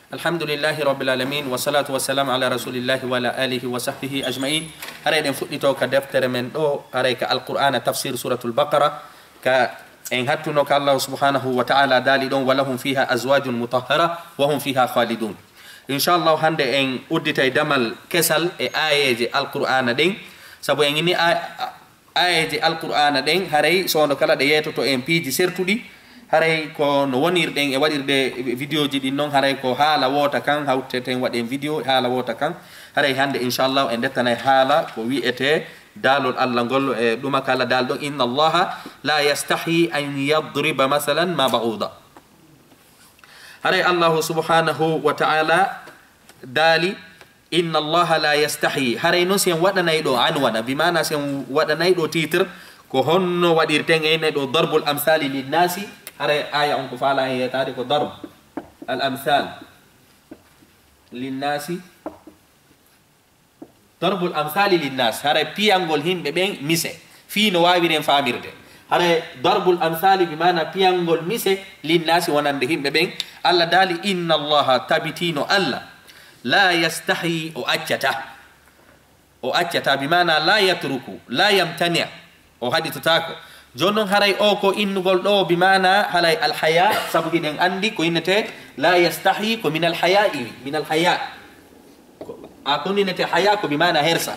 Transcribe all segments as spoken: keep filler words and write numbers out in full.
Alhamdulillahi rabbil alamin, wassalatu wassalamu ala rasulillahi wa ala alihi wa sahbihi ajma'in. Haray ɗen fuɗɗito ka deftere men ɗo, haray ka Alqur'ana, tafsir suratul Baqara, ka en hattuno ka Allah subhanahu wa ta'ala daali ɗon, "Wa lahum fiha azwajun mutahhara wa hum fiha khalidun." Inshallah, hande en udditay damal kesal e aayeeje Alqur'ana ɗen, sabu en ini a-, a-, aayeeje Alqur'ana ɗen, haray soono kala ɗe yeetoto en piiji sertuɗi, haray ko no wonirɗen e waɗirde vidéoji ɗin non, haray ko haala woota kan hawteten waɗen vidéo haala woota kan. Haray hande, inshallah, en dettanay haala ko wi'ete daalol Allah ngol, e ɗuma kala daal ɗon, "Inna Allaha la yastahyi an yadriba masalan ma ba'uda." Haray Allahu subhanahu wa ta'ala daali, "Inna Allaha la yastahyi." Haray non si en waɗanay ɗo anwana, bi maana si en waɗanay ɗo titre, ko honno waɗirten e ne ɗo darbul amsali linnasi, haray aya on ko faala e yetaade ko darb al amsal linnasi. Darbul amsali linnas, haray piyangol himɓe ɓen mise, fii no waawiren faamirde. Haray darbul amsali bi maana piyangol mise linnasi wonande himɓe ɓen. Allah daali, "Inna Allaha, tabitino Allah, la yastahyi, o accata. O accata, bi maana la yatruku, la yamtani, o haɗitotaako." Jooni non haray o ko innugol ɗo bi maana haray alhaya, sabu hiɗen anndi ko innete la yastahyi ko min alhaya'i, min alhaya. Ko, a ko innete haya ko bi maana hersa.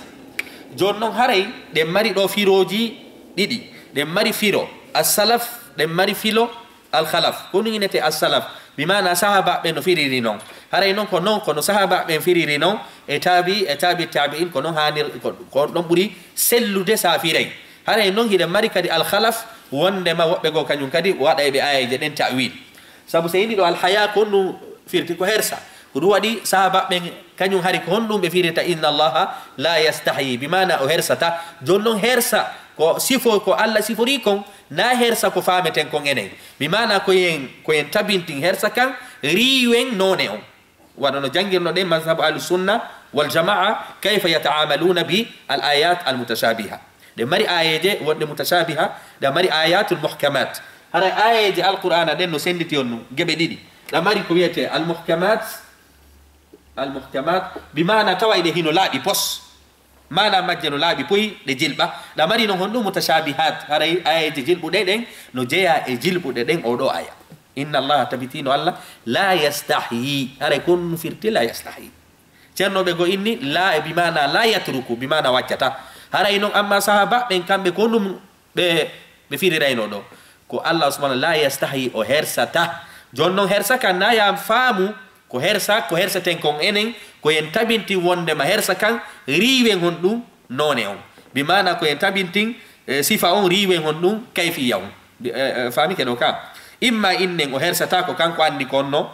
Jooni non haray ɗen mari ɗo firooji ɗiɗi. Ɗen mari firo as-salaf, ɗen mari filo al-khalaf. Ko ɗum innete as-salaf, bi maana sahaabaaɓe no firiri non. Haray non ko non, kono sahaabaaɓe en firiri non, e taabi, e taabi taabi'in, ko non haanir, ko, ko ɗon ɓuri sellude sa firay. Haray non hiɗen mari kadi al-khalaf, wondema woɓɓe goo kañum kadi waɗa e ɓe aayeeje ɗen ta'wil. Sabu si en ini ɗo al-haya, ko ɗum firti ko hersa. Ko ɗum waɗi sahaabaaɓe ɓen kañum hari ko honɗum ɓe firita, "Inna Allaha la yastahyi," bi maana o hersata. Jooni non hersa ko sifo, ko Allah sifori kon, na hersa ko faameten kon enen. Bi maana ko yen, ko yen tabintin hersa kan, riiwen noone on. Wano no janngirno ɗen mazhabu ahlu sunna wal jamaa, kayfa yata'amaluna bi al ayat al mutashabiha. Ɗe mari aayeeje wonɗe mutashabiha, ɗe mari ayatul muhkamat. Haray aayeeje Alqur'aana ɗen no sennditi on ɗum geɓe ɗiɗi. Ɗa mari ko wiyetee al muhkamat, al muhkamat, bi maana tawa ɗe hino laaɓi pos. Maana majje no laaɓi poy, ɗe jilɓa. Ɗa mari non honɗum mutashabihat, haray aayeeje jilɓuɗe ɗen no jeyaa e jilɓuɗe ɗen oo ɗoo aaya. Inna Allaha, tabitino Allah, la yastahyi, haray kon firti la yastahyi. Ceernooɓe goo inni, la e bi maana la yatruku, bi maana waccata. Haray non, amma sahaaba ɓen, kamɓe ko ɗum ɓe, ɓe firirayno ɗo. Ko Allah subhanahu la yastahyi, o hersata. Jooni non hersa kan na ya faamu, ko hersa, ko hersaten kon enen, ko yen tabintin wondema hersa kan, riiwen honɗum noone on. Bi maana ko yen tabintin, e, sifa on, riiwen honɗum kayfiya on. Bi-, e, e, faamike ɗo ka. Imma innen o hersata ko kanko anndi ko onno,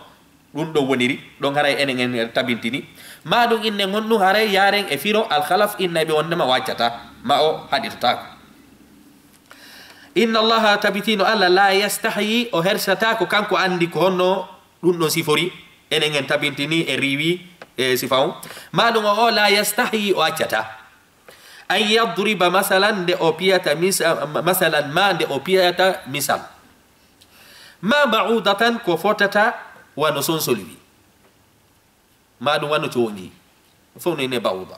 ɗum ɗo woniri, ɗon haray enen en tabintini. Maa ɗum innen honɗum haray yaaren e firo alkhalaf inna ɓe wondema waccata, ma o haɗirtaako. Inna Allaha, tabitino Allah, la yastahyi, o hersata ko kanko anndi ko honno ɗum ɗon sifori, enen en tabintini e riiwi e sifa on. Maa ɗum o, o la yastahyi, o accata. An yadriba masalan, nde o piyata misa-, masalan ma, nde o piyata misal. Ma ba'udatan, ko fotata wano sonsolwi. Ma ɗum wano coonji. Fof no ine ba'uda.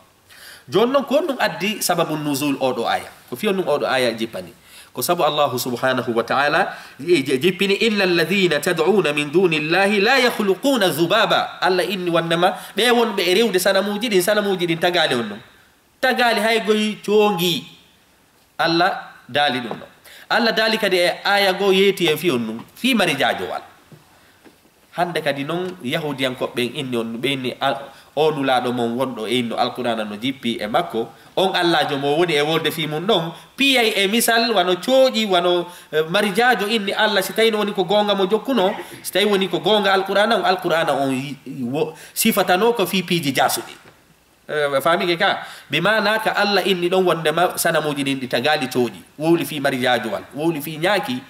Jooni non, ko ɗum addi sababu nuzul oo ɗoo aaya? Ko fii honɗum oo ɗoo aaya jippani? Ko sabu Allahu subhanahu wa ta'ala ji-, ji-, jippini, "Inna alladhina tad'una min dunillahi la yakhluquna dhubaba." Allah inni wondema ɓe wonɓe e rewde sanamuuji ɗin, sanamuuji ɗin tagaali on ɗum. Tagaali hay goy coongi. Allah daali ɗum ɗo. Allah daali kadi e aaya goo yeeti en fii on ɗum, fii mari jaajowal. Hannde kadi non, Yahuudiyankooɓe ɓen inni on, ɓe inni al-, o Nulaaɗo mon wonɗo e inno Alqur'aana no jippi e makko, on Allaajo mo woni e wolde fii mum ɗon, piyay e misal wano cooƴi, wano, eh, mari jaajo inni Allah, si tawi no woni ko goonga mo jokkuno, si tawi woni ko goonga Alqur'aana on, Alqur'aana on yi-, wo-, sifatano ko fii piiji jaasuɗi. Eh, faamike ka? Bi maana ka Allah inni ɗon wondema sanamuuji ɗin ɗi tagaali cooƴi, wowli fii mari jaajowal, wowli fii ñaaki.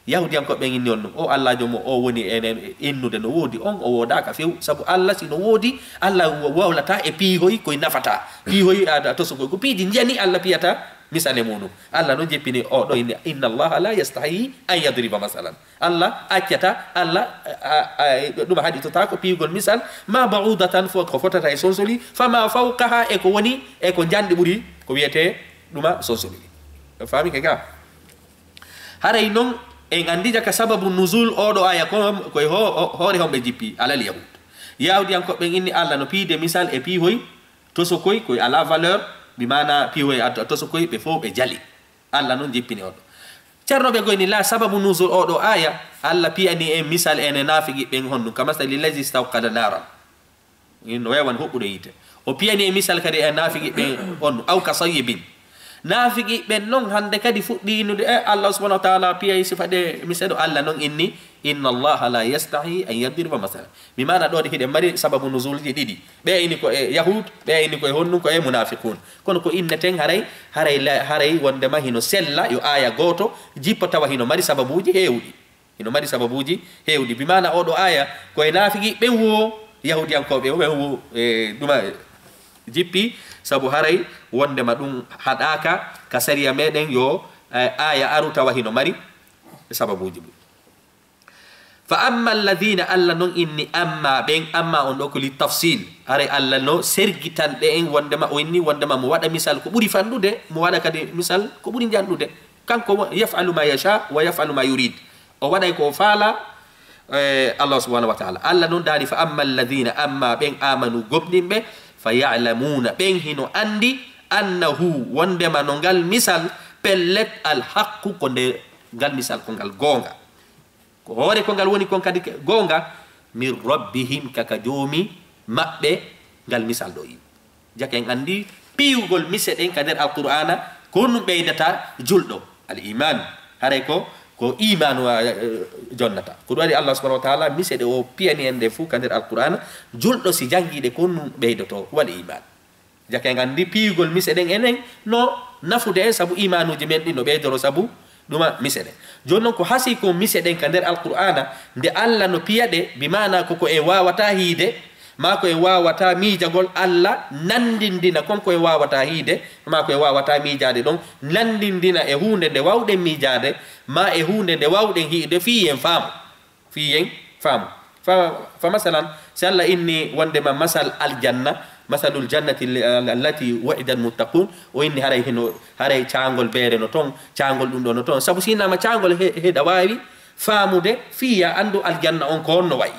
Yahuudiyankooɓe ɓen inni on ɗum, o Allaajo mo o woni enen innude no woodi, on o woodaaka few. Sabu Allah si no woodi, Allah wo-, wowlata e piihoy koy nafata. Piihoy a, a tosugol ko piiji njani Allah piyata Misale muɗum, Allah noon jippini o ɗo inni, inna Allaha la yastahi an yadriba masalan. Allah accata, Allah, a, a, a, ɗum haɗitotaako piyugol misal, ma ba'udatan, fo ko fotata e sonsoli, fama fawqaha, e ko woni, e ko njanɗi ɓuri ko wiyetee ɗuma sonsoli. Faami ke ga? Haray noon en anndi jaka sababu nuzul oɗo aya ko, koye ho-, ho-, hoore homɓe jippi alal yahud. Yahudiyankooɓe ɓen inni Allah no piyde misal e piihoy tosokoy, koye ala valeur, bi maana piihoy a, a tosokoy, ɓe fof ɓe jali. Allah noon jippini oɗo. Ceerno ɓe goyni la sababu nuzul oɗo aya, Allah piyani en misal ene naafigi ɓen honɗum, ka masali lazi stawqada naran. No weewan huɓɓude yiite. O piyani e misal kadi e naafigi ɓen on, aw ka sayyibin. Naafigi ɓen noon hannde kadi fuɗɗi innude, e Allah subhanahu wa taala piyay sifa ɗe misal ɗo, Allah noon inni, inna Allaha la yastahi an yadriba masalan. Mi maana ɗo de hiɗen mari sababu nuzulji ɗiɗi. Ɓe ini ko e yahud, ɓe ini ko e honnun ko e munafiqun. Kono ko inneten haray, haray la-, haray wondema hino sella yo aya gooto jippo tawa hino mari sababuji heewɗi. Hino mari sababuji heewɗi. Bi maana oɗo aya ko e naafigi ɓen wo, yahudiyankooɓe ɓen wo, e, ɗuma jippi, sabu haray wondema ɗum haɗaaka ka sariya meɗen yo, e, aya aru tawa hino mari sababuji mum. Fa amma alladhina, Allah non inni amma ɓen, amma on ɗo ko li tafsil. Haray Allah no sergitanɗe en wondema o inni wondema mo waɗa misal ko ɓuri fanɗude, mo waɗa kadi misal ko ɓuri njanɗude. Kanko wo-, yaf'alu ma yasha wa yaf'alu ma yurid. O waɗay ko o faala, eh, Allah subhanahu wa ta'ala. Allah non daali fa amma alladhina, amma ɓen amanu gomɗinɓe, fa ya'lamuna, ɓen hino andi annahu wondema no ngal misal pellet al haqqu ko nde ngal misal ko ngal goonga. Ko hoore ko ngal woni kon kadi ke-, goonga, min rabbihim, kaka joomi maɓɓe, ngal misal ɗo iwi. Jaka en anndi piyugol mise ɗen ka nder Alqur'aana, ko ɗum ɓeydata julɗo, al iman. Haray ko, ko imaanu, eh, jonnata. Ko ɗum waɗi Allah subhanahu wa ta'ala, mise ɗe o piyani en ɗe fuu ka nder Alqur'aana, julɗo si janngi ɗe, ko ɗum ɓeydoto, wal iman. Jaka en anndi piyugol mise ɗen enen no nafude en sabu imanuuji men ɗin no ɓeydoro sabu ɗuma mise ɗen. Jooni non ko hasii ko mise ɗen ka nder Alqur'aana, nde Allah no piya ɗe, bi maana ko ko en waawataa hiide, maa ko en waawataa miijagol, Allah nanndindina kon ko en waawataa hiide, maa ko en waawataa miijaade ɗon, nanndindina e huunde nde waawɗen miijaade, maa e huunde nde waawɗen hiide fii en faamu. Fii en faamu. Fa, fa masalan, si Allah inni wondema masal aljanna, masalul jannati l-, allati wu'ida almuttaqun, o inni haray hino, haray caangol beere no ton, caangol ɗum ɗo no ton. Sabu si innama caangol he, heɗa waawi faamude, fii ya anndu aljanna on ko honno wayi.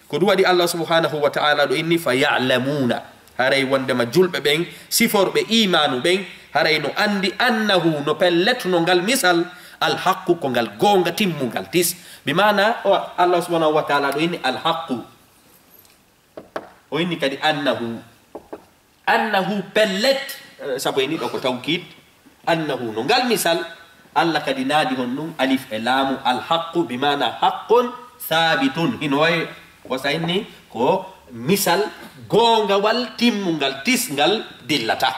Ko ɗum waɗi Allah subhanahu wa ta'ala ɗo inni fa ya'lamuna. Haray wondema julɓe ɓen, siforɓe imaanu ɓen, haray no anndi annahu, no pellet no ngal misal, al haqqu, ko ngal goonga timmungal tis. Bi maana, o, Allah subhanahu wa ta'ala ɗo inni al haqqu. O inni kadi annahu. Annahu pellet, eh, sabu e ni ɗo ko tawkid, annahu no ngal misal, Allah kadi naadi hon ɗum alif e laamu, al haqqu, bi maana haqqun thabitun. Hino wayi, wasa inni ko misal goongawal timmungal, tisngal dillata.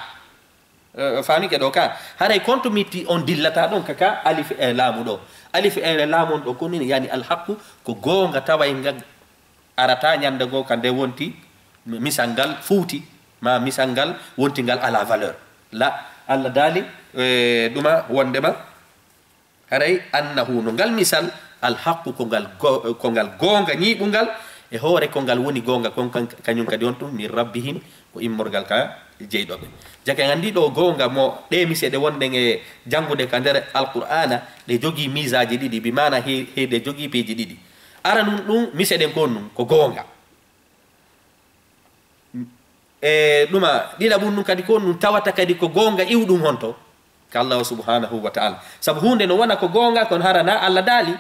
Eh, faami ke ɗo ka? Haray konto mitti on dillata ɗon ka, ka alif e laamu ɗo. Alif e laamu on ɗo ko ni yani al haqqu, ko goonga taway nga arata ñande goo ka nde wonti misal ngal fuuti, ma misal ngal wonti ngal ala valeur. La, Allah daali, eh, ɗuma wondema, haray annahu no ngal misal, al haqqu ko ngal go-, ko ngal goonga ñiiɓungal, e hoore ko ngal woni goonga kon kan, kañum kadi on tun, min rabbihim, ko immorgal ka jeyɗo ɓe. Jaka en anndi ɗo goonga mo ɗe mise ɗe wonɗen e janngude ka nder Alqur'aana, ɗe jogii misaaji ɗiɗi, bi maana he, he ɗe jogii peeji ɗiɗi. Ara nun ɗum, mise ɗen kon nun, ko goonga. E ɗuma, ɗiɗaɓun nun kadi kon nun tawata kadi ko goonga iwɗum honto? Ka Allah subhanahu wa ta'ala. Sabu huunde no wona ko goonga, kono hara na Allah daali.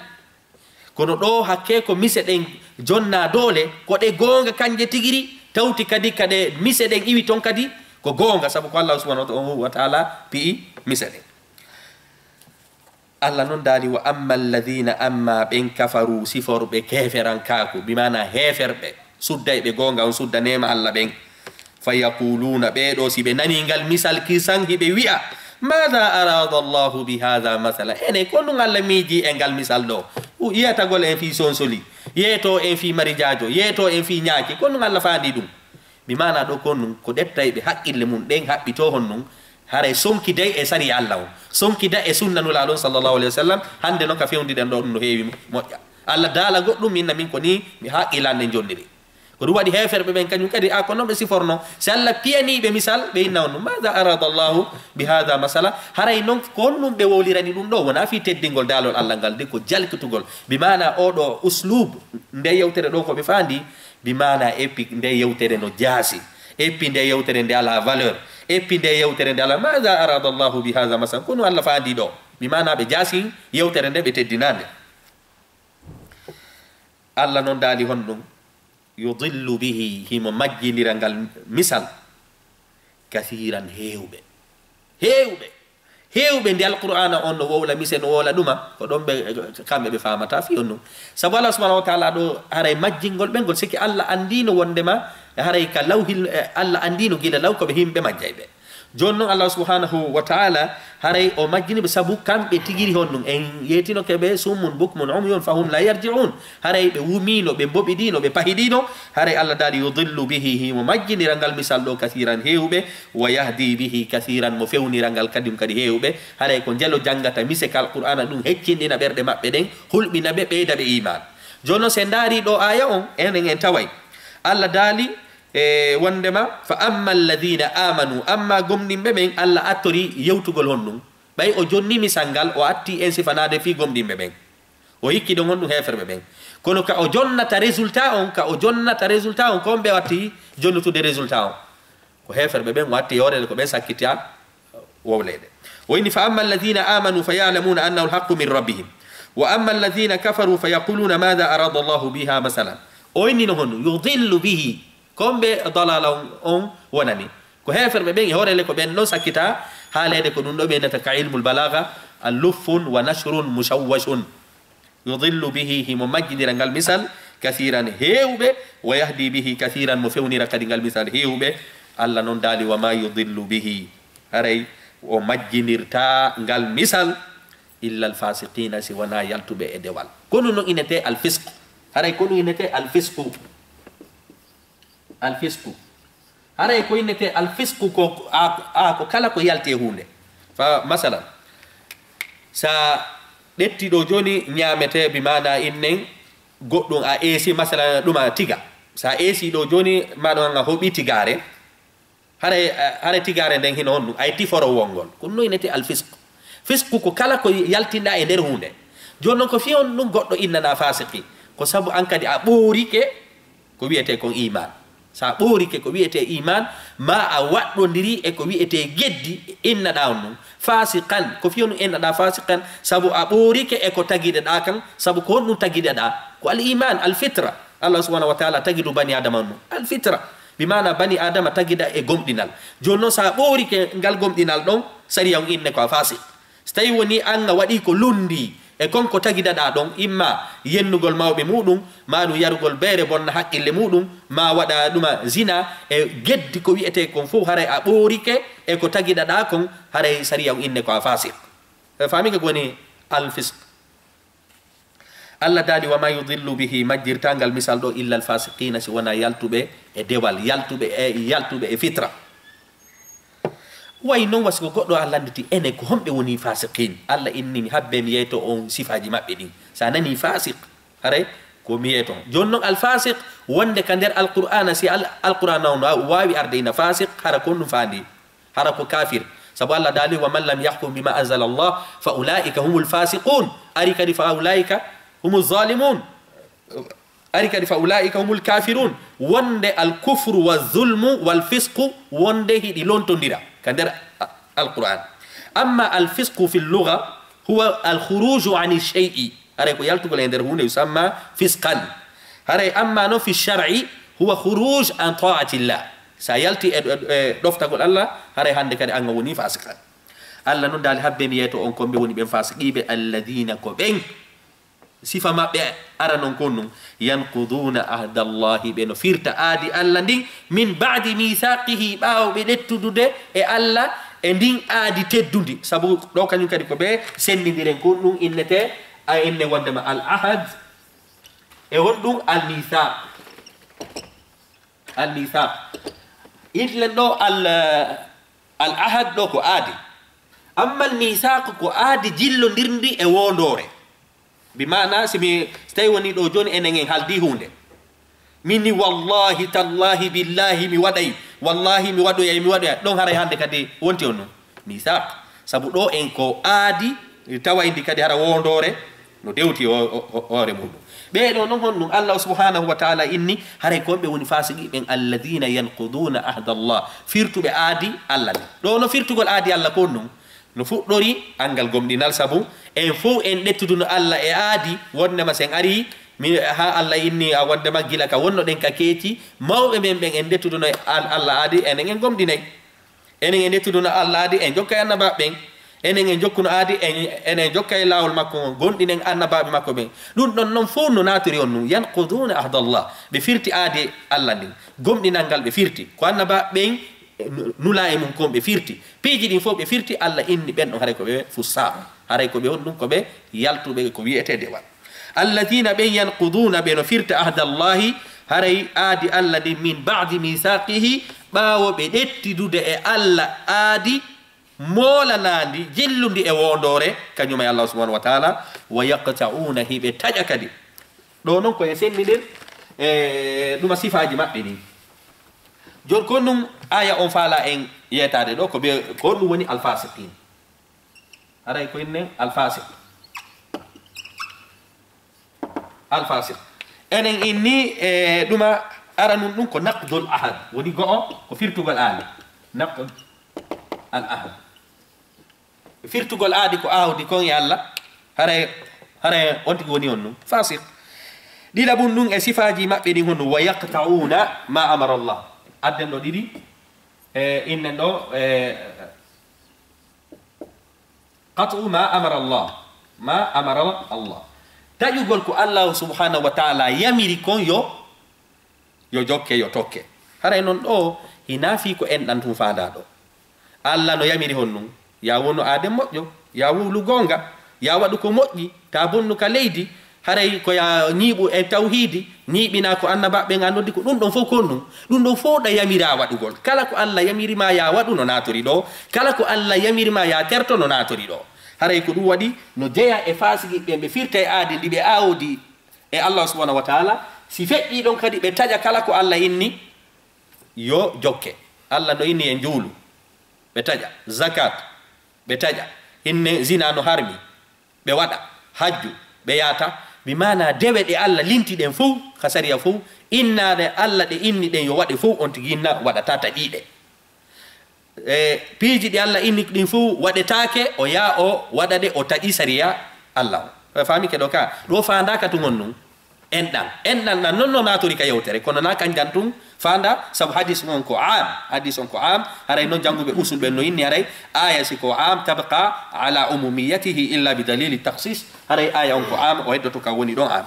Kono ɗo hakke ko mise ɗen jonna doole, ko ɗe goonga kanje tigiri, tawti kadi ka ɗe mise ɗen iwi ton kadi ko goonga, sabu ko Allah subhanahu wa ta'ala pi'i mise ɗen. Allah non daali, wa amma alladhina, amma ɓen kafaru, siforɓe keeferankaaku, bi maana heeferɓe, sudday ɓe goonga on, sudda neema Allah ɓen. Fa yaquluna, ɓee ɗo si ɓe nanii ngal misal kisan, hiɓe wi'a, maada arada Allahu bi haadha masala? Ene, ko ɗum Allah miiji e ngal misal ɗo? U-, yiyatagol en fii sonsoli, yeeto en fii marijaajo, yeeto en fii ñaaki, ko ɗum Allah faandi ɗum? Mi maana ɗo ko ɗum, ko ɗettay ɓe haqqille mum ɗen haɓɓitoo hon ɗum, Haray sonki day e sariya Allah on, sonki day e sunna Nulaaɗo on sallallahu alayhi wa sallam. Hannde non ka fewndi ɗen ɗo, ɗum no heewi moƴƴa. Allah daala goɗɗum, min na min ko nii mi haqqilande jonniri. Ko ɗum waɗi heeferɓe ɓen kañum kadi, a ko non ɓe siforno. Si Allah piyanii ɓe misal, ɓe inna on ɗum, "Maada arada Allahu bi haada masala?" Haray non ko honɗum ɓe wowlirani ɗum ɗo? Wonaa fii teddingol daalol Allah ngal, de ko jalkitugol. Bi maana oo ɗoo uslub, nde yewtere ɗo ko ɓe faandi, bi maana eppi nde yewtere no jaasi. Eppi nde yewtere nde alaa valeur. Eppi nde yewtere nde alaa, "Maada arada Allahu bi haada masala?" Ko honɗum Allah faandi ɗo? Bi maana ɓe jaasi yewtere nde, ɓe teddinaande. Allah non daali honɗum? "Yudillu bihi", himo majjinira ngal misal, "kathiran", heewɓe. Heewɓe. Heewɓe nde Alqur'aana on no wowla mise, no wowla ɗuma, ko ɗon ɓe, kamɓe ɓe faamata fii on ɗum. Sabu Allah subhanahu wa ta'ala ɗo haray majjingol ɓe ngol, siki Allah anndino wonndema haray ka lawhil, eh, Allah anndino gila law ko ɓe himɓe majjayɓe. Jooni non, Allah subhanahu wa ta'ala, haray o majjini ɓe sabu kamɓe tigiri honɗum. En yeetinoke ɓe, "Summun bukmun umyun fahum la yarji'un." Haray ɓe wumiino, ɓe mboɓidiino, ɓe pahidiino. Haray Allah daali, "Yudillu bihi", himo majjinira ngal misal ɗo, "kathiran", heewɓe, "wa yahdi bihi kathiran", mo fewnira ngal kadin kadi heewɓe. Haray ko njelo janngata mise ka Alqur'aana, ɗum heccinɗina ɓerɗe maɓɓe ɗen, hulɓina ɓe, ɓeyda ɓe iimaan. Jooni non, si en ndaari ɗo aaya on, enen en taway Allah daali, e wonndema, "Fa amma alladhina amanu", amma gomɗinɓe ɓen, Allah attori yewtugol honɗum? Ɓay o jonni misal ngal, o atti en sifanaade fii gomɗinɓe ɓen. O hikki ɗon honɗum heeferɓe ɓen. Kono ka o jonnata résultat on, ka o jonnata résultat on, ko on ɓe watti jonnutude résultat on? Ko heeferɓe ɓen o atti e hoore ko ɓen sakkita wowleede. O inni, "Fa amma alladhina amanu fa ya'lamuna annahu alhaqqu min rabbihim. Wa amma alladhina kafaru fa yaquluna madha arada Allahu biha masalan." O inni no honno, "Yudillu bihi." Ko on ɓe dalala on, on wonani. Ko heeferɓe ɓen e hoore le ko ɓen ɗon sakkita haaleede ko ɗum ɗo ɓe innata ka ilmul balaga, al-luffun wa nashrun mushawwashun. "Yudillu bihi", himo majjinira ngal misal, "kathiran", heewɓe, "wa yahdi bihi kathiran", mo fewnira kadi ngal misal heewɓe. Allah non daali, "Wa ma yudillu bihi", haray o majjinirta ngal misal, "illa al-fasiqina", si wonaa yaltuɓe e dewal. Ko ɗum non innete al-fisqu. Haray ko ɗum innete al-fisqu. Al-fisqu. Haray ko innete al-fisqu ko, a, a, ko kala ko yalti e huunde. Fa, masalan, sa ƴetti ɗo jooni ñaamete, bi maana innen goɗɗum a eesi, masalan, ɗum a tiga. Sa eesi ɗo jooni, ma ɗum a hoɓi tigaare. Haray, haray tigaare nden hino honɗum? Ay tiforo wongol. Ko ɗum no innete al-fisqu. Fisqu ko kala ko yaltinɗa e nder huunde. Jooni non ko fii honɗum goɗɗo innanaa faasiqi? Ko sabu an kadi a ɓoorike ko wi'etee kon iimaan. Sa ɓoorike ko wi'etee iimaan, ma a waɗɗondiri e ko wi'etee geddi, innaɗaa on ɗum faasiqan. Ko fii honɗum innaɗaa faasiqan? Sabu a ɓoorike e ko tagiɗaɗaa kan. Sabu ko honɗum tagiɗaɗaa? Ko al iimaan, al fitra. Allah subhanahu wa ta'ala tagidu bani Adama on ɗum. Al fitra. Bi maana bani Adama tagida e gomɗinal. Jooni non sa ɓoorike ngal gomɗinal ɗon, sariya on inne ko a faasiq. Si tawii wonii an a waɗii ko lunndii e kon ko tagidaɗaa ɗon, imma yennugol mawɓe muuɗum, maa ɗum yarugol beere bonna haqqille muuɗum, maa waɗa ɗuma zina e geddi ko wi'etee kon fof, haray a ɓoorike e ko tagidaɗaa kon, haray sariya on inne ko a faasiq. E faami ka ko woni al-fisq? Allah daali, "Wa ma yudillu bihi", majjirta ngal misal ɗo, "illa al-fasiqina", si wonaa yaltuɓe e dewal, yaltuɓe e, yaltuɓe e fitra. Way non, wasi ko goɗɗo a lannditi ene ko homɓe woni fasiqin? Allah inni mi habbe mi yeyto on sifaaji maɓɓe ɗin. Sa nani fasiq, haray ko mi yeyto. Jooni non al-fasiq wonde ka nder Alqur'aana, si al-, Alqur'aana on waawi arde ina fasiq, hara ko ɗum faandi. Hara ko kafir. Sabu Allah daali, "Wa man lam yahkum bima anzala Allah fa ulaika humul fasiqun." Ari kadi, "Fa ulaika humuz zalimun." Ari kadi, "Fa ulaika humul kafirun." Wonde al kufru wa zulmu wal fisqu wonde hiɗi lontondira ka nder a-, Alqur'an. Amma al fisqu fil lugha huwa al khuruju ani shay'i. Haray ko yaltugol e nder huunde, yusamma fisqan. Haray amma no fi shar'i, huwa khuruj an ta'atillah. Sa yalti e, e, e ɗoftagol Allah, haray hannde kadi an a woni fasiqan. Allah non daali habbe mi yeeto on ko ɓe woni ɓen fasiqiiɓe, alladhina ko ɓen. Sifa maɓɓe ara non kon ɗum, yanquduna ahdallahi, ɓe no firta aadi Allah ndin, min ba'di mithaqihi, ɓaawo ɓe ƴettudude e Allah e ndin aadi teddundi. Sabu ɗo kañum kadi ko ɓe senndindiren kon ɗum innete, a inne wondema al ahad, e honɗum al mithaq. Al mithaq. Itlen ɗo al, Al ahad ɗo ko aadi. Amma al misaq ko aadi jillondirndi e woondoore. Bi maana, si mi, si tawi woni ɗo jooni, enen en haaldi huunde. Min ni, "Wallahi, tallahi, billahi, mi waɗay. Wallahi, mi waɗoyay, mi waɗoyay." Ɗon haray hannde kadi wonti on non. Misaq. Sabu ɗo en ko aadi, tawayndi kadi hara woondoore, no dewti o, o, o, hoore muɗum. Ɓee ɗo non honɗum Allah subhanahu wa ta'ala inni, haray ko ɓe woni faasiqi ɓen, "Alladhina yanquduna ahdallah." Firtuɓe aadi Allah ni. Ɗo no firtugol aadi Allah ko non. No fuɗɗori anngal gomɗinal, sabu en fow en ƴettuduno Allah e aadi, wondema sen ari, mi, haa Allah inni, a, wondema gila ka wonnoɗen ka keeci, mawɓe men ɓen en ƴettuduno e Al-, Allah aadi, enen en gomɗinay. Enen en ƴettuduno Allah aadi, en jokkay annabaaɓe ɓen. Enen en jokkuno aadi, en, enen en jokkay laawol makko ngol, gomɗinen annabaaɓe makko ɓen. Ɗum ɗon non fow no naatiri on ɗum, yanquduna ahdallah. Ɓe firti aadi Allah ndin. Gomɗinal ngal ɓe firti. Ko annabaaɓe ɓen, nu-, nulaa e mum kon ɓe firti. Piiji ɗin fof ɓe firti, Allah inni ɓen ɗon haray ko ɓe fussaaɓe. Haray ko ɓe honɗum? Ko ɓe yaltuɓe ko wi'etee dewal. Alladhina ɓen yanquduna ɓe no firta ahdallahi, haray aadi Allah ndin, min ba'di mithaqihi, ɓaawo ɓe ƴettidude e Allah aadi moolanaandi, jillundi e woondoore, kañum e Allah subhanahu wa ta'ala, wa yaqta'una, hiɓe taƴa kadi. Ɗo non ko e sennindir e ɗuma sifaaji maɓɓe ɗin. Jooni ko ɗum aaya on faala en yeetaade ɗo, ko ɓe, ko ɗum woni alfasiqin. Haray ko innen alfasiq. Alfasiq. Enen inni e ɗuma aranun ɗum ko naqdul ahad. Woni go'o ko firtugol aadi. Naqd al ahad. Firtugol aadi ko aawdi kon e Allah. Haray, haray on tigi woni on ɗum. Fasiq. Ɗiɗaɓun ɗum e sifaaji maɓɓe ɗin honɗum? Wa yaqta'una ma amara Allah. Adden ɗo ɗiɗi. E innen ɗo, e, qat'u ma amara Allah. Ma amara Allah. Taƴugol ko Allah subhanahu wa ta'ala yamiri kon yo, yo jokke, yo tokke. Haray non ɗo, hinaa fii ko enɗan tun faandaa ɗo. Allah no yamiri honɗum? Ya wonu aaden moƴƴo, ya wowlu goonga, ya waɗu ko moƴƴi, taa bonnu ka leydi, haray ko ya ñiiɓu e tawhiidi, ñiiɓinaa ko annabaaɓe ɓen a noddi ko ɗum ɗon fof kon ɗum. Ɗum ɗon fof ɗa yamiraa waɗugol. Kala ko Allah yamiri ma ya waɗu no naatori ɗo, kala ko Allah yamiri ma ya terto no naatori ɗo. Haray ko ɗum waɗi no jeyaa e faasiqi ɓen, ɓe firta e aadi ndi ɓe aawdi e Allah subhanahu wa ta'ala, si feƴƴii ɗon kadi ɓe taƴa kala ko Allah inni yo jokke. Allah no inni en juulu, ɓe taƴa. Zakat, ɓe taƴa. Hinne zina no harmi, ɓe waɗa. Hajju, ɓe yaata. Bi maana dewe ɗe Allah linti ɗen fow, ka sariya fow, innaade Allah ɗe inni ɗen yo waɗe fow, on tigi inna waɗata taƴiiɗe. E piiji ɗi Allah inni ɗin fow waɗetaake, o yaa o waɗa ɗe, o taƴi sariya Allah o. A faami ke ɗo ka? Ɗo faandaaka tun on nun. Enɗan. Enɗan ɗan non no naatori ka yewtere, kono na kanjan tun faanda, sabu hadis on ko am. Hadis on ko am. Haray non jannguɓe usul ɓen no inni, haray aya si ko am, tabqa ala umumiyatihi illa bi dalili takhsis. Haray aya on ko am, o heddoto ka woni ɗon am.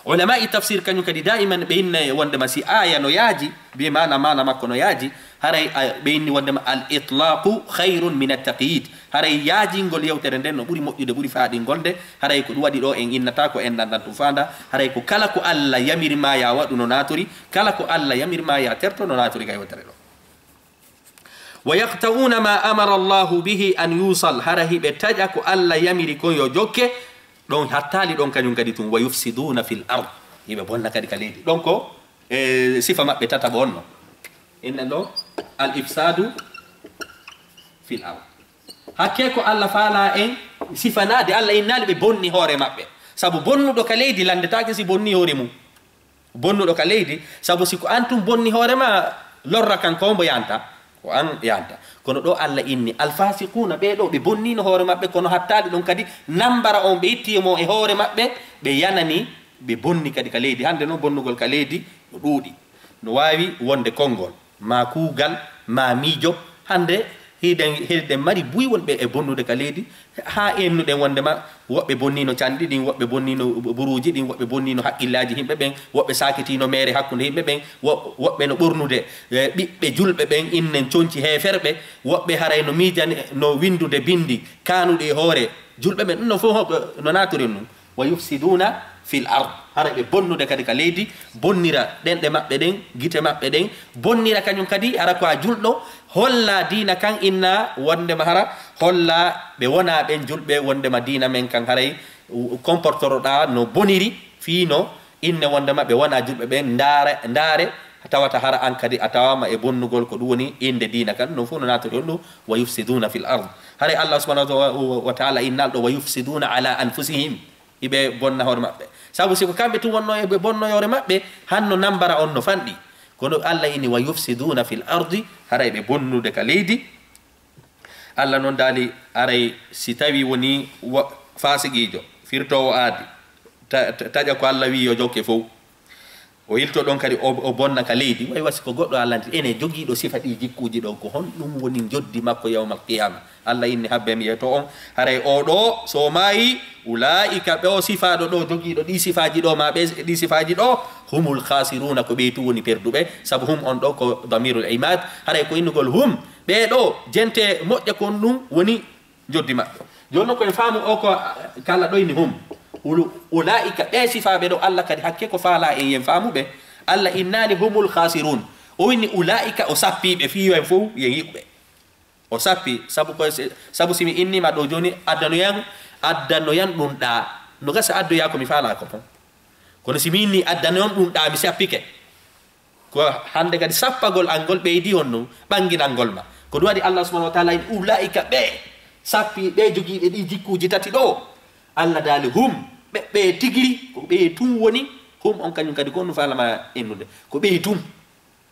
Ulama'i tafsir kañum kadi daiman ɓe inna wondema si aya no yaaji, bi maana maana makko no yaaji, haray a, ɓe inni wondema al itlaqu khayrun min at taqyid. Haray yaajingol yewtere nden no ɓuri moƴƴude, ɓuri faaɗingol nde. Haray ko ɗum waɗi ɗo en innata ko enɗan ɗan ɗum faanda. Haray ko kala ko Allah yamiri ma ya waɗu no naatori, kala ko Allah yamiri ma ya terto no naatori ka yewtere ɗo. Wa yaqta'una ma amara Allahu bihi an yusal, hara hiɓe taƴa ko Allah yamiri kon yo jokke, ɗon hattaali ɗon kañum kadi tun, wa yufsiduna fil ard, hiɓe bonna kadi ka leydi. Ɗon ko e sifa maɓɓe tataɓo on no. Inna ɗo al ifsadu fil ard. Hakke ko Allah faala en sifanaade, Allah innaali ɓe bonni hoore maɓɓe. Sabu bonnuɗo ka leydi landetaake si bonni hoore mum. Bonnuɗo ka leydi, sabu si ko an tun bonni hoore ma, lorra kan ko mbo yanta, ko an yanta. Kono ɗo Allah inni, alfasiquna, ɓee ɗo ɓe bonnino hoore maɓɓe, kono hattaali ɗon kadi nambara on ɓe itti mo e hoore maɓɓe, ɓe yanani, ɓe bonni kadi ka leydi. Hande noon bonnugol ka leydi no ɗuuɗi. No waawi wonde konngol, ma kuugal, ma miijo. Hande hiɗen, hiɗen mari buy wonɓe e bonnude ka leydi, haa ennuɗen wondema woɓɓe bonnino canɗi ɗin, woɓɓe bonnino buruuji ɗin, woɓɓe bonnino haqqillaaji yimɓe ɓen, woɓɓe sakitino meere hakkunde yimɓe ɓen, wo-, woɓɓe no ɓornude, e, ɓiɓɓe julɓe ɓen innen conci heeferɓe, woɓɓe haray no miijani, no winndude binndi kaanuɗi e hoore julɓe ɓen. Ɗum no fof no naatoren ɗum. Wa yufsiduna fil ard, hara ɓe bonnude kadi ka leydi, bonnira ɗenɗe maɓɓe ɗen, gite maɓɓe ɗen, bonnira kañum kadi, hara ko a julɗo, holla diina kan, inna wondema hara, holla ɓe wona ɓen julɓe, wondema diina men kan haray comportoroɗa no boniri, fii no inne wondema ɓe wona julɓe ɓen, ndaare, ndaare, tawata hara an kadi a tawama e bonnugol ko ɗum woni innde diina kan, ɗum fof no natori on ɗum, wa yufsiduna fil ard. Haray Allah subhanahu wa ta'ala innal ɗo, wa yufsiduna ala anfusihim, iɓe bonna hoore maɓɓe. Sabu si ko kamɓe tun wonno e ɓe bonno hoore maɓɓe, hanno nambara on no fanɗi. Kono Allah inni, wa yufsiduna fil ardi, haray ɓe bonnude ka leydi. Allah non daali, aray si tawi woni wa-, fasiqiijo, firtoowo aadi, ta-, ta-, taƴa ko Allah wi yo jokke fow. O ilto ɗon kadi, o, o bonna ka leydi. Way wasi ko goɗɗo Allah nti, ene jogiiɗo sifa ɗi jikkuuji ɗo, ko honɗum woni njoddi makko yawmal qiyama? Allah inni, habbe mi yeto on, haray o ɗo, so maayi, ulaa'ika, ɓe o sifaaɗo ɗo, jogiiɗo ɗi sifaaji ɗo, ma ɓe ɗi sifaaji ɗo, humul khasiruna, ko ɓe tun woni perduɓe, sabu hum on ɗo ko damirul imad, haray ko innugol hum, ɓe ɗo, jente moƴƴa kon ɗum woni njoddi maɓɓe. Jooni non ko en faamu o ko kala ɗo inni hum. Ulu-, ulaa'ika, ɓe sifaaɓe ɗo Allah kadi hakke ko faala en yen faamuɓe. Allah innaali humul khasirun. O inni ulaa'ika, o sappi ɓe fii yo en fow yen yi'uɓe. O sappi, sabu ko se-, sabu si mi innima ɗo jooni, addanoyan, addanoyan ɗum ɗa. No gasa addoya ko mi faala ko ton. Kono si mi inni addanoyan ɗum ɗa, mi sappike. Ko hannde kadi sappagol an ngol ɓeydi on non ɓannginangol ma. Ko ɗum waɗi Allah subhanahu wa ta'ala in ulaa'ika ɓe sappi ɓe jogiiɓe ɗi jikkuuji tati ɗo. Allah daali hum, ɓe, ɓe tigiri, ko ɓe tun woni, hum on kañum kadi ko on faalama innude. Ko ɓe tun.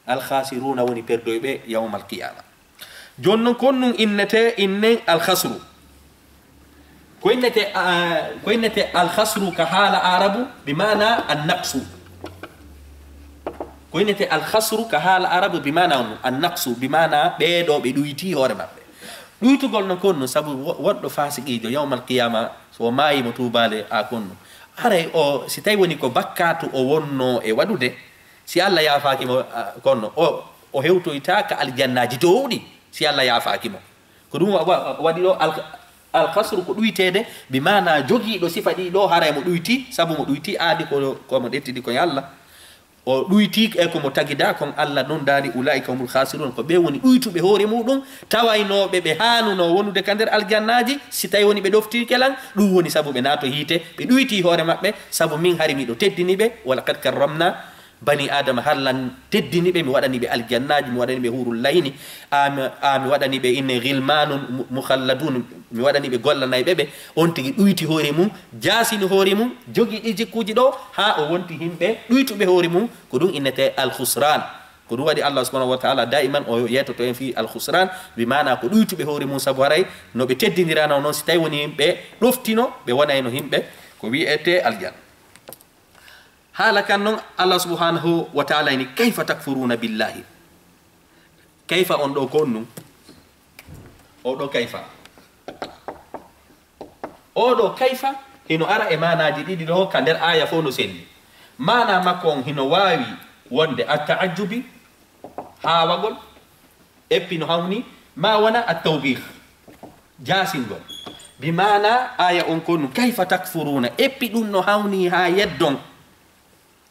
Al khasiruna woni perdoyɓe yawmal qiyama. Jooni non ko on ɗum innete, innen al khasru. Ko innete, ah, ko innete al khasru ka haala Arabu, bi maana an naqsu. Ko innete al khasru ka haala Arabu, bi maana on, an naqsu, bi maana ɓee ɗo ɓe ɗuyti hoore maɓɓe. Ɗuytugol non ko on ɗum, sabu wo-, woɗɗo fasiqiijo yawmal qiyama, so o maayi mo tuubaale a ko on ɗum. Aray o, si tawi woni ko bakkaatu o wonno e waɗude, si Allah yaafaaki mo, ah, ko on ɗum, o, o hewtoyta ka aljannaaji toowɗi, si Allah yaafaaki mo. Ko ɗum wa-, wa-, waɗi ɗo al-, al-khasru ko ɗuyteede, bi maana jogiiɗo sifa ɗi ɗo, haray mo ɗuyti, sabu mo ɗuyti aadi ko, ko mo ɗettidi ko e Allah. O ɗuyti e ko mo tagida kon, Allah non daali, "Ulaa'ika humul khasirun," ko ɓe woni ɗuytuɓe hoore muɗum, tawaynooɓe ɓe haanuno wonude ka nder aljannaaji, si tawi woni ɓe ɗoftiike lan, ɗum woni sabu ɓe naato hiite, ɓe ɗuyti hoore maɓɓe, sabu min hari miɗo teddini ɓe, "Wa laqad karramna bani Adama," har lan teddini ɓe, mi waɗani ɓe aljannaaji, mi waɗani ɓe hurul layni, a mi, a mi waɗani ɓe inne ghilmanun mu-, mukhalladun, mi waɗani ɓe gollanayɓe ɓe, on tigi ɗuyti hoore mum, jaasini hoore mum, jogii ɗi jikkuuji ɗo, haa o wonti himɓe ɗuytuɓe hoore mum, ko ɗum innete al-khusran. Ko ɗum waɗi Allah subhanahu wa ta'ala daiman o yeetoto en fii al-khusran, bi maana ko ɗuytuɓe hoore mum, sabu haray no ɓe teddindirano noon, si tawi woni yimɓe ɗoftino, ɓe wonayno yimɓe ko wi'ete aljanna. Haala kan noon, Allah subhanahu wa ta'ala ini, "Kayfa takfuruna billahi?" Kayfa on ɗo ko on ɗum? O ɗo kayfa. O ɗo kayfa hino ara e maanaaji ɗiɗi ɗo ka nder aaya fof no selli. Maana makko on hino waawi wonde at-ta'ajjubi, haawagol, eppi no hawni, ma wona at-tawbih, jaasingol. Bi maana aaya on ko ɗum, "Kayfa takfuruna?" Eppi ɗum no hawni haa yeddon.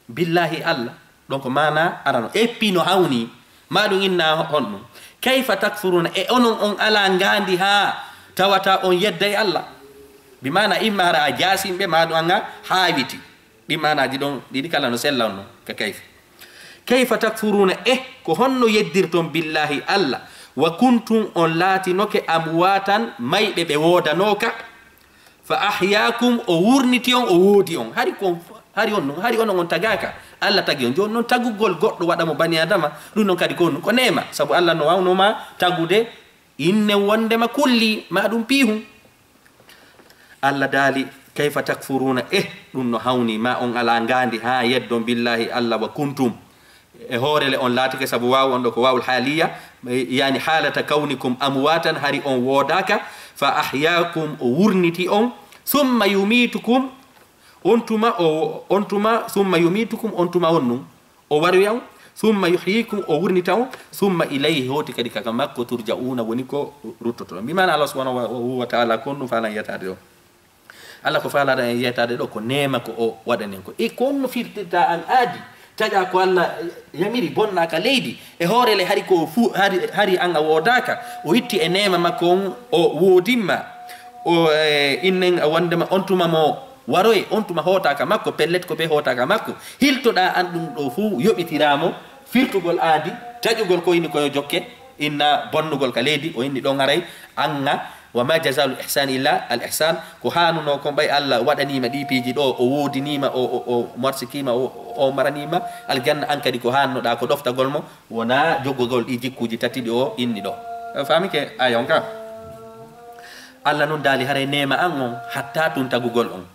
Billahi Allah. Donc maana arano. Eppi no hawni. Ma ɗum inna honɗum? "Kayfa takfuruna?" E onon on alaa ngaandi haa tawata on yedday Allah. Bi maana imma hara a jaasimɓe, ma ɗum anga haawiti. Ɗi maanaaji ɗon ɗiɗi kala no sella on non ka kayfa. "Kayfa takfuruna?" Eh, ko honno yeddirton billahi Allah? "Wa kuntum," on laatinoke, "amwatan," mayɓe ɓe woodanooka. "Fa ahyaakum," o wurniti on, o woodi on. Hari ko, hari on non, hari onon on tagaaka. Allah tagi on. Jooni non tagugol goɗɗo waɗa mo bani Adama, ɗum non kadi ko, ko neema. Sabu Allah no waawno ma tagude inne wondema kulli, ma ɗum piihun. Allah daali, "Kayfa takfuruna?" Eh, ɗum no hawni ma on alaa ngaandi haa yeddon billahi Allah, "wa kuntum." E hoore le on laatike, sabu waaw on ɗo ko waawul haaliya, yani haalata kawnikum amwatan, hari on woodaaka, "fa ahyaakum," o wurniti on, "thumma yumitukum," on tuma o, on tuma, "thumma yumitukum," on tuma on ɗum, o waroya on, "thumma yuhyikum," o wurnita on, "thumma ilayhi," hooti kadi kaka makko, "turja'una," woni ko ruttoto. Bi maana Allah subhanahu wa, wa, wa ta'ala kon ɗum faalan yataade ɗo. Allah ko faalaɗa en yeytaade ɗo ko neema ko o waɗani en ko. E ko honno firtirta an aadi? Taƴa ko Allah yamiri, bonna ka leydi. E hoore le hari ko fu-, hari, hari an a woodaaka. O itti e neema makko on, o woodimma. O, e, innen a wondema on tuma mo waroye, on tuma hoota ka makko, pellet ko ɓe hoota ka makko. Hiltoɗa an ɗum ɗo fu yoɓitiraamo, firtugol aadi, taƴugol ko ini ko yo jokke, inna bonnugol ka leydi, o inni ɗon haray, anga, wa ma jazaa'ul ihsani illa al ihsan, ko haanuno kon ɓay Allah waɗaniima ɗi piiji ɗo, o woodiniima, o, o, o marsikiima, o, o maraniima aljanna, an kadi ko haanunoɗa ko ɗoftagol mo, wona joggugol ɗi jikkuuji tati ɗi o inni ɗo. A faamike aaya on ka? Allah non daali haray neema an on, hatta tun tagugol on.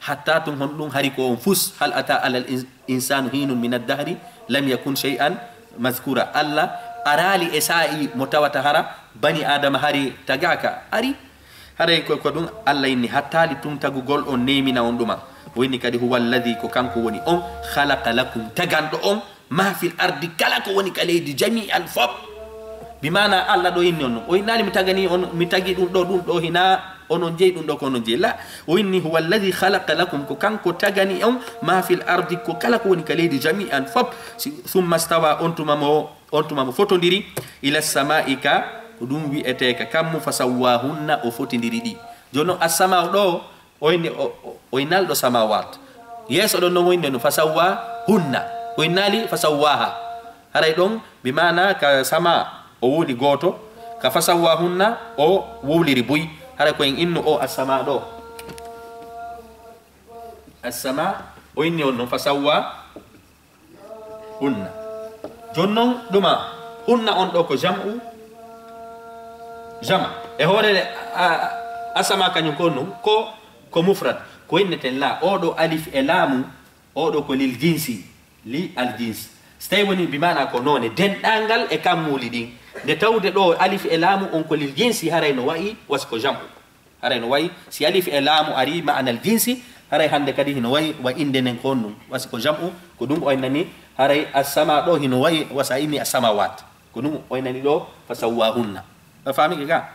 Hatta tun honɗum hari ko on fus, hal ata alal ins-, insanu hinun min ad-dahri lam yakun shay'an mazkura. Allah araali e saa'i mo tawata hara bani Adama hari tagaaka. Ari? Haray ko, ko ɗum Allah inni hattaali tun tagugol on neemina on ɗuma. O inni kadi huwa alladhi, ko kanko woni on, khalaqa lakum, taganɗo on, ma fil ardi, kala ko woni ka leydi, jami'an, fop. Bi maana Allah ɗo inni on ɗum. O innaali mi tagani on, mi tagi ɗum ɗo, ɗum ɗo hina onon jeyi, ɗum ɗo ko onon jeyi. La, o inni huwa alladhi khalaqa lakum, ko kanko tagani on, ma fil ardi, ko kala ko woni ka leydi, jami'an, fop. Si-, thumma stawa, on tuma mo, on tuma mo fotondiri, ila sama'i, ka, ko ɗum wi'etee ka kammu, fasawwahunna, o fotindiri ɗi. Jooni non, as-sama'u ɗo, o inni o, o, o innal ɗo samawat. Yeeso ɗon non o inni no fasawwahunna. O innali fasawwaha. Haray ɗon bi maana ka sama o woni gooto, ka fasawwahunna o wowliri buy. Haray ko en innu o as-sama ɗo. As-sama o inni on non fasawwa hunna. Jooni non ɗuma hunna on ɗo ko jam'u jama. E hoore le, a, a, asama kañum ko ɗum ko, ko mufrad. Ko inneten la, oɗo alif e laamu, oɗo ko lil jinsi, li al jins. So tawi woni bi maana ko noone, denɗangal e kammuuli ɗin. Nde tawde ɗo alif e laamu on ko lil jinsi, haray no wa'i wasi ko jam'u. Haray no wayi, si alif e laamu ari ma'anal jinsi, haray hannde kadi hino wayi wa innde nden ko honɗum. Wasi ko jam'u, ko ɗum o innani, haray as-sama ɗo hino wayi, wasa inni as-samawat. Ko ɗum o innani ɗo, fa sawwahunna. A faamike ka?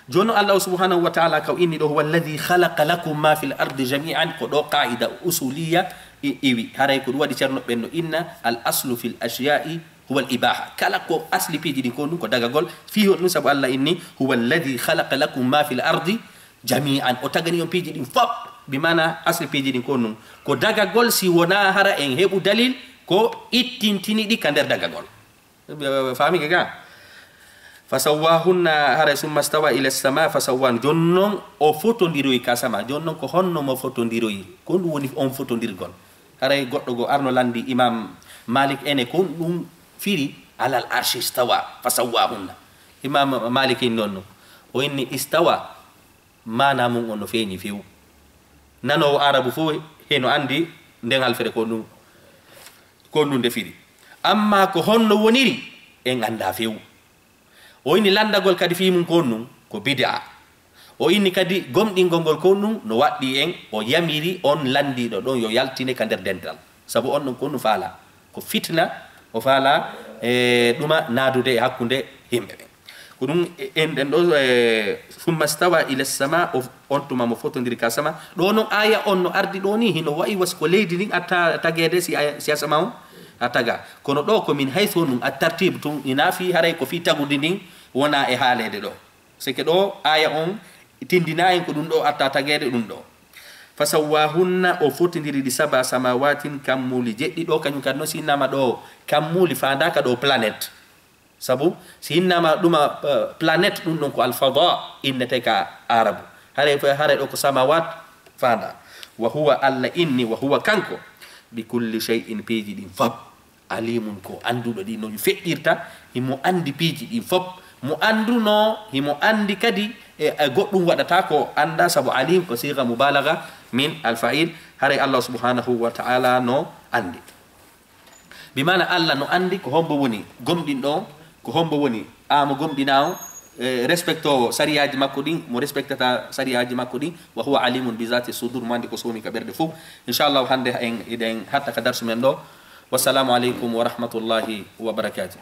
Jooni non Allahu subhanahu wa ta'ala ka o inni ɗo, huwa alladhi khalaqa lakum ma fil ardi jami'an, ko ɗo qaida usuliya i-, iwi. Haray ko ɗum waɗi Ceerno ɓen no inna, al aslu fil ashya'i huwal ibaha. Kala ko asli piiji ɗin ko ɗum ko dagagol. Fii honɗum? Sabu Allah inni, "Huwa alladhi khalaqa lakum ma fil ardi jami'an." O tagani on piiji ɗin fop. Bi maana asli piiji ɗin ko ɗum ko dagagol, si wona hara en heɓu dalil ko ittintini ɗi ka nder dagagol. Faamike ka? Fasawwahunna, haray summa stawa ila sama fasawwan. Jooni non o fotondiroyi ka sama. Jooni non ko honno mo fotondiroyi? Ko ɗum woni on fotondirgol? Haray goɗɗo go arno landi Imam Malik ene ko ɗum firi alal arshi stawa fasawwahunna. Imam Malik inni non no. O inni istawa, maana mum on no feeñi few. Nanoowo Arabu fof heno anndi nden halfere ko ɗum, ko ɗum nde firi. Amma ko honno woniri, en anndaa few. O inni lanndagol kadi fii mum ko honɗum? Ko bid'a. O inni kadi gomɗingol ngol ko honɗum? No waɗɗii en, o yamiri on lanndiiɗo ɗon yo yaltine ka nder dental. Sabu on ɗon ko honɗum faala? Ko fitna, o faala, e, ɗuma naadude e hakkunde yimɓe ɓen. Ko ɗum e-, en ɗen ɗo, e, summa stawa ila sama, o, on tuma mo fotondiri ka sama. Ɗo non aya on no ardi ɗo ni, hino wa'i wasi ko leydi ndin atta tageede si aya, si a sama on a taga. Kono ɗo ko min haythu nun at tartib tun ina fi haray ko fi tagudi ndin wona e haaleede ɗo. C'est que ɗo aya on tindina en ko ɗum ɗo atta tageede ɗum ɗo. Fasawwahunna, o fotindiri ɗi saba samawatin, kammuuli jeɗɗi. Ɗo kañum kadi no si innama ɗo kammuuli faandaka ɗo planète. Sabu si innama ɗuma, eh, planète ɗum ɗon ko al fada innete ka Arabu. Haray, haray ɗo ko samawat faanda. Wa huwa, Allah inni, wa huwa kanko, bi kulli shay'in piiji ɗin fop. Alimun, ko annduɗo ɗi no ɗi feƴƴirta, himo anndi piiji ɗin fop. Mo annduno, himo anndi kadi e, e goɗɗum waɗata ko annda, sabu alim ko siga mubalaga min al fa'il. Haray Allah subhanahu wa ta'ala no anndi. Bi maana Allah no anndi ko hombo woni gomɗinɗo on, ko hombo woni aamo gomɗina on, e, respectoowo sariyaaji makko ɗin, mo respectata sariyaaji makko ɗin, wa huwa alimun bi zati sudur, mo anndi ko soomi ka ɓerɗe fof. Inchallahu hannde en, eɗen hatta ka darsu men ɗo. Wassalamu aleykum wa rahmatullahi wa barakatuh.